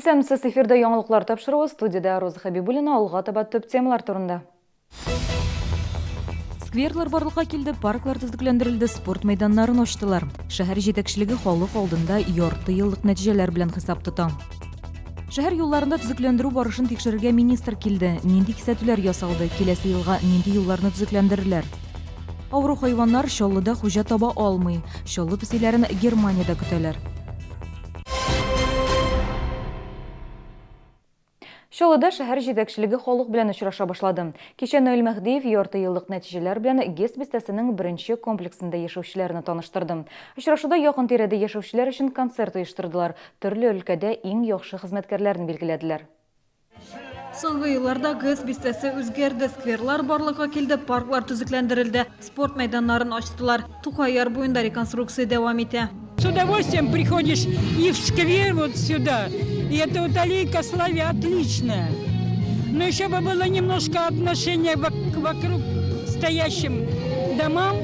Исәнмесез, эфирда яңалыклар тапшыруы, студиядә Роза Хәбибуллина, алга таба төп темалар турында. Скверлар барлыкка килде, парклар төзекләндерелде, спорт мәйданнарын ачтылар. Шәһәр җитәкчелеге халык алдында ярты еллык нәтиҗәләр белән хисап тота. Шәһәр юлларында төзекләндерү барышын тикшерергә министр килде. Нинди кисәтүләр ясалды, киләсе елга нинди юлларны төзекләндерерләр? Авыру хайваннар Чаллыда хуҗа таба алмый. Чаллы песиләрен Германиядә көтәләр. Чаллыда шәһәр җитәкчелеге халык белән очраша башлады. Кичә Наил Мәһдиев ярты еллык нәтиҗәләр белән ГЭС бистәсенең беренче комплексында яшәүчеләрне таныштырды. Очрашуда якын-тирәдә яшәүчеләр өчен концерт оештырдылар, төрле өлкәдә иң яхшы хезмәткәрләрен билгеләделәр. Соңгы елларда ГЭС бистәсе үзгәрде, скверлар барлыкка килде, парклар төзекләндерелде, спорт мәйданнарын ачтылар. Тукай яр буенда реконструкция дәвам итә. С удовольствием приходишь и в сквер вот сюда, и это вот аллейка Славе отличная. Но еще бы было немножко отношения вокруг стоящим домам,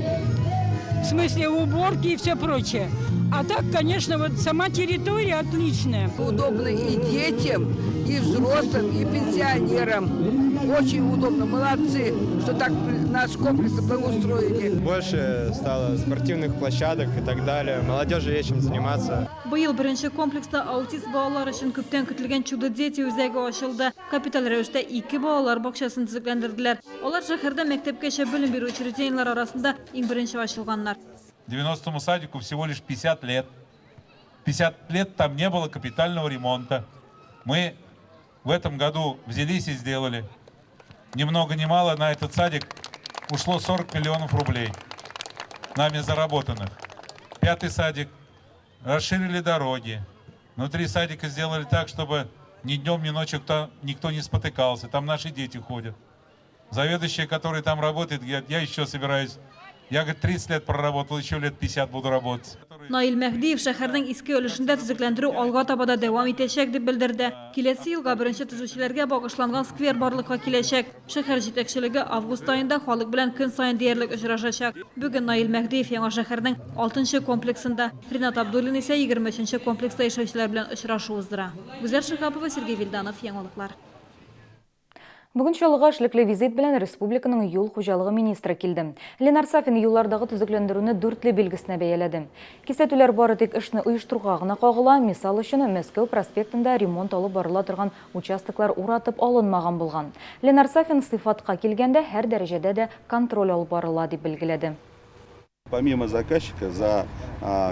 в смысле уборки и все прочее. А так, конечно, вот сама территория отличная. Удобно и детям, и взрослым, и пенсионерам. Очень удобно. Молодцы, что так наш комплекс благоустроили. Больше стало спортивных площадок и так далее. Молодежи есть чем заниматься. Быел беренче комплекста аутист балалар өчен күптән көтелгән Чудо-дети үзәге ачылды. Капиталь рәвештә ике балалар бакчасын төзекләндерделәр. Алар шәһәрдә мәктәпкәчә белем бирү учреждениеләре арасында иң беренче ачылганнар. 90-му садику всего лишь 50 лет. 50 лет там не было капитального ремонта. Мы в этом году взялись и сделали. Ни много ни мало на этот садик ушло 40 миллионов рублей, нами заработанных. Пятый садик. Расширили дороги. Внутри садика сделали так, чтобы ни днем, ни ночью никто не спотыкался. Там наши дети ходят. Заведующая, которая там работает, говорит, я еще собираюсь. Я, говорит, 30 лет проработал, еще лет 50 буду работать. Наил Мәһдиев шәһәрнең иске өлешендә төзекләндерү алга таба да дәвам итәчәк, дип белдерде. Киләсе елга беренче төзүчеләргә багышланган сквер барлыкка киләчәк. Шәһәр җитәкчелеге август аенда халык белән көн саен диярлек очрашачак. Бүген Наил Мәһдиев яңа шәһәрнең алтынчы комплексында, Ринат Абдуллин исә 23 нче комплекста яшәүчеләр белән очрашу уздыра. Гүзәл Шиһапова, Сергей Вильданов, Яңалыклар. Бүген Чаллыга эшлекле визит белән республиканың юл хуҗалыгы министры килде. Ленар Сафин юллардагы төзекләндерүне дүртле билгесенә бәяләде. Кисәтүләр бары тик эшне оештыруга гына кагыла, мисал өчен, Мәскәү проспектында ремонт алып барыла торган участоклар уратып алынмаган булган. Ленар Сафин сыйфатка килгәндә, һәр дәрәҗәдә дә контроль алып барыла, дип билгеләде. Помимо заказчика за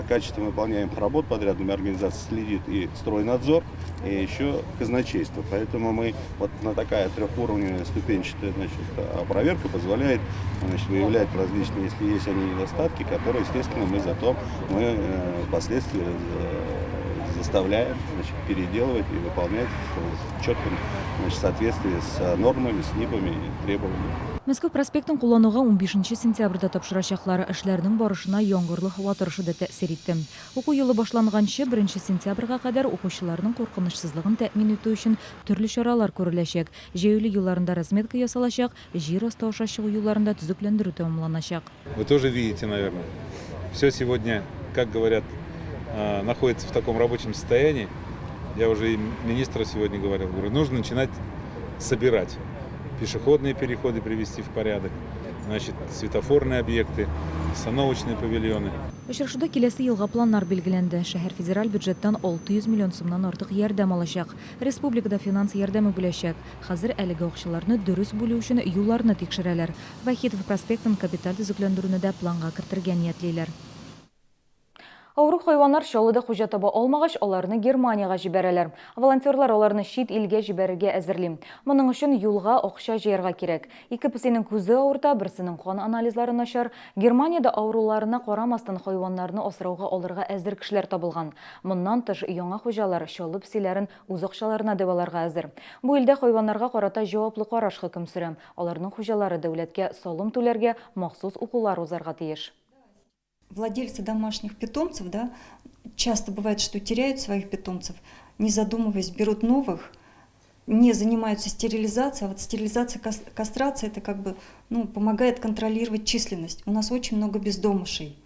качеством выполняемых работ подрядными организациями следит и стройнадзор, и еще казначейство. Поэтому мы вот на такая трехуровневая ступенчатая, значит, проверка позволяет, значит, выявлять различные, если есть они недостатки, которые, естественно, мы зато мы впоследствии заставляем, значит, переделывать и выполнять в четком, значит, соответствии с нормами, с НИПами и требованиями. Мәскәү проспектын куллануга унбишенче сентябрьдә тапшырачаклар. Эшләрнең барышына яңгырлы һава торышы да тәэсир итте. Уку елы башланганчы, беренче сентябрьгә кадәр укучыларның куркынычсызлыгын тәэмин итү өчен төрле чаралар күреләчәк, җәяүле юлларында разметка ясалачак, җир асты аша чыгу юлларында төзекләндерү тәмамланачак. Вы тоже видите, наверное, все сегодня, как говорят, находится в таком рабочем состоянии. Я уже и министру сегодня говорил, говорю, нужно начинать собирать. Пешеходные переходы привести в порядок, значит, светофорные объекты, остановочные павильоны. Очрашуда киләсе елга планнар билгеләнде. Шәһәр федераль бюджеттан 600 миллион сумнан артык ярдәм алачак. Республикада финанс ярдәме бүләчәк. Хәзер әлеге акчаларны дөрес бүлү өчен юлларны тикшерәләр. Вахитов проспектын капиталь төзекләндерүне дә планга кертергә ниятлиләр. Авыру хайваннар Чаллыда хуҗа таба алмагач, аларны Германиягә җибәрәләр. Волонтерлар аларны чит илгә җибәрергә әзерли. Моның өчен юлга акча җыярга кирәк. Ике песинең күзе авырта, берсенең кан анализлары начар. Германиядә авыруларына карамастан хайваннарны асрауга алырга әзер кешеләр табылган. Моннан тыш, яңа хуҗалар Чаллы песиләрен үз акчаларына дәваларга әзер. Бу илдә хайваннарга карата җаваплы караш хөкем сөрә. Аларның хуҗалары дәүләткә салым түләргә, махсус укулар узарга тиеш. Владельцы домашних питомцев, да, часто бывает, что теряют своих питомцев, не задумываясь, берут новых, не занимаются стерилизацией. А вот стерилизация, кастрация, это как бы, ну, помогает контролировать численность. У нас очень много бездомышей.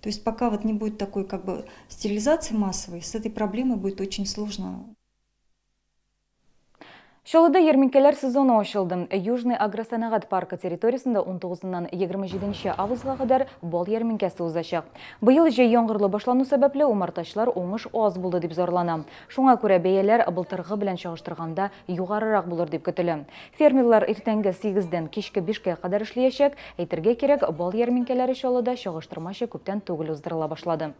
То есть пока вот не будет такой как бы стерилизации массовой, с этой проблемой будет очень сложно. Чаллыда ярминкәләр сезоны ачылды. Южный агросәнәгать паркы территориясендә 19-ннан 27 августка кадәр бал ярминкәсе узачак. Быел җәй яңгырлы башлану сәбәпле, умартачылар уңыш аз булды дип зарлана. Шуңа күрә бәяләр былтыргы белән чагыштырганда югарырак булыр дип көтелә. Фермерлар иртәнге сигездән кичке бишкә кадәр эшлиячәк. Әйтергә кирәк, бал ярминкәләре Чаллыда чагыштырмача күптән түгел уздырыла башлады.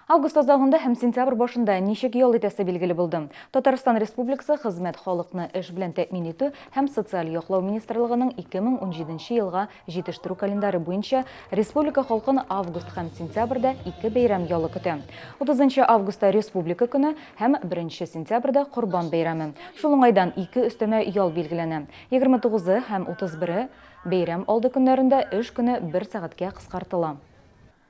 Август азагында һәм сентябрь башында ничек ял итәсе билгеле булды. Татарстан Республикасы Хезмәт халыкны эш белән тәэмин итү һәм социаль яклау министрлыгының 2017 елга җитештерү календаре буенча республика халкын август һәм сентябрьдә ике бәйрәм ялы көтә. 30 августта Республика көне һәм 1 сентябрьдә Корбан бәйрәме. Шул уңайдан ике өстәмә ял билгеләнә. 29-ы һәм 31-е бәйрәм алды көннәрендә эш көне бер сәгатькә кыскартыла.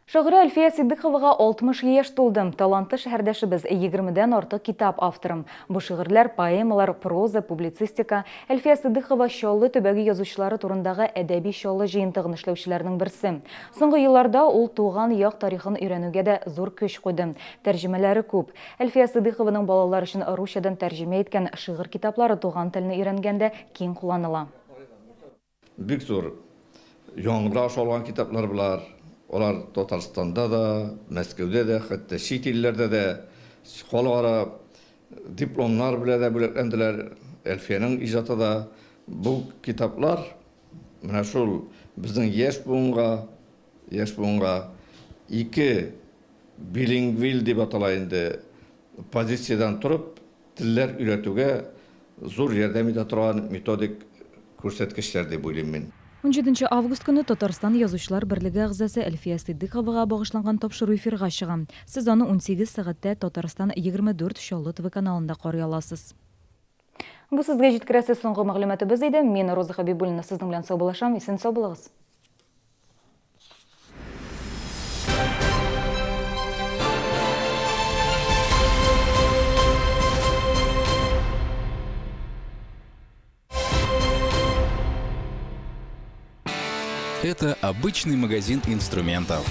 Шагыйрә Әлфия Ситдыйковага 60 яшь тулды. Талантлы шәһәрдәшебез, егермедән артык китап авторы. Бу шигырьләр, поэмалар, проза, публицистика. Әлфия Ситдыйкова Чаллы төбәге язучылары турындагы Әдәби Чаллы җыентыгын эшләүчеләрнең берсе. Соңгы елларда ул туган як тарихын өйрәнүгә дә зур көч куйды. Тәрҗемәләре күп. Әлфия Ситдыйкованың балалар өчен русчадан тәрҗемә иткән шигырь китаплары туган телне өйрәнгәндә киң кулланыла. Бик зур яңгыраш алган китаплар болар. Алар Татарстанда да, Мәскәүдә дә, хәтта чит илләрдә дә халыкара дипломнар белән дә бүләкләнделәр. Әлфиянең иҗаты да. Бу китаплар менә шул безнең яшь буынга, яшь буынга ике билингвил дип атала инде, позициядән торып, Телләр өйрәтүгә зур ярдәм итә торган методик күрсәткечләр дип уйлыйм мин. Унҗиденче август көнне Татарстан Язучылар берлеге әгъзасы Әлфия Ситдыйковага багышланган тапшыру эфирга чыга. Сез аны 18 сәгатьтә Татарстан 24 Чаллы ТВ каналында карый аласыз. Бу сезгә җиткерәсе соңгы мәгълүматыбыз иде. Мин, Роза Хәбибуллина, сезнең белән саубуллашам. Исән-сау булыгыз! Это обычный магазин инструментов.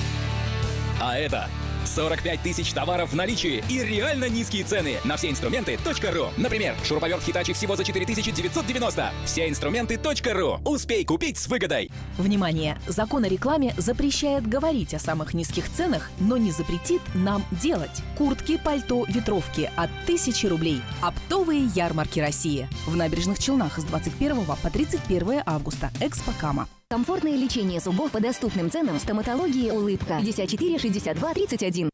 А это 45 тысяч товаров в наличии и реально низкие цены на все инструменты.ру. Например, шуруповерт Hitachi всего за 4990. Все инструменты.ру. Успей купить с выгодой. Внимание! Закон о рекламе запрещает говорить о самых низких ценах, но не запретит нам делать. Куртки, пальто, ветровки от 1000 рублей. Оптовые ярмарки России. В Набережных Челнах с 21 по 31 августа. Экспо Кама. Комфортное лечение зубов по доступным ценам в стоматологии «Улыбка». 54 62 31.